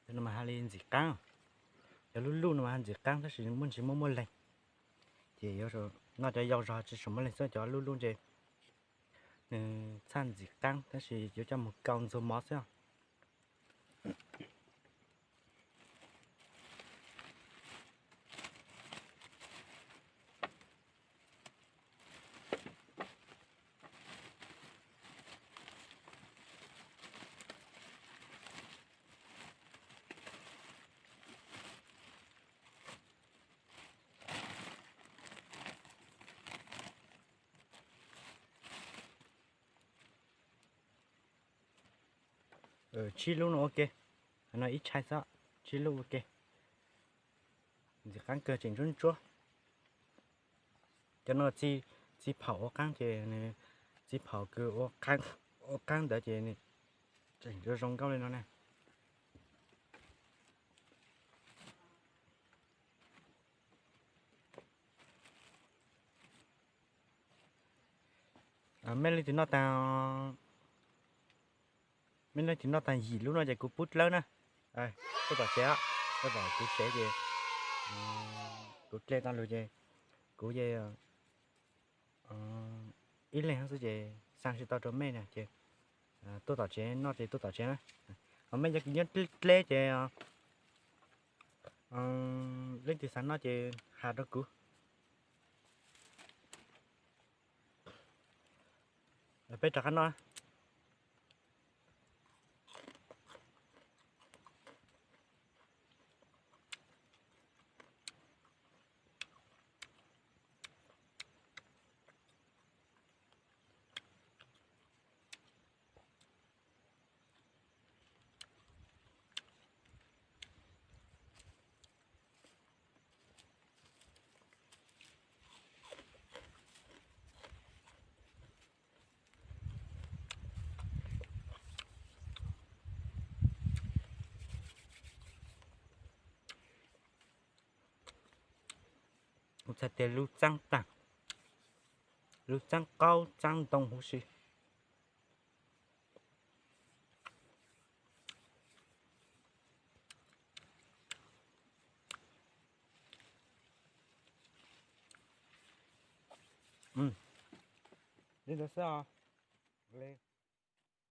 Cov no mas hais li ntxim qab, cov lub luj no mas hais ntxim qab tab sis muaj ntsis muaj muaj leeg. Ces yuav noj cov yau zog tsis muaj leeg xwb, cov lub luj ntse nws txhaj ntxim qab tab sis yuav coj mus kaus ntxuag mov xwb. Tsib lub no ua ke, no ib tshai xwb, tsib lub ua ke. Ntxim qab kawg tseem ntsuab ntsuab. Cov no txi phaum ua qaab ces, txi phaum kws ua qaab ntawd ces tseem zoo zoo nkauj li no na. Mej leej twg noj tag, mej leej twg noj tag yim lub no ces kuv pub dlawb na. Tuaj tom tsev, tuaj tom kuv tsev ces kuv dle tau lug ces kuv ib leeg xwb ces xa tsis tau rau mej na ces tuaj tom tsev noj ces tuaj tom tsev na. Ho mej cov kws nyob dleb ces leej twg xav noj ces has rau kuv. Peb rov qab noj. Kuv txhais tias lub txaab tag, lub txaab qaub txaab ntoo huv si. Li ntawd xwb os.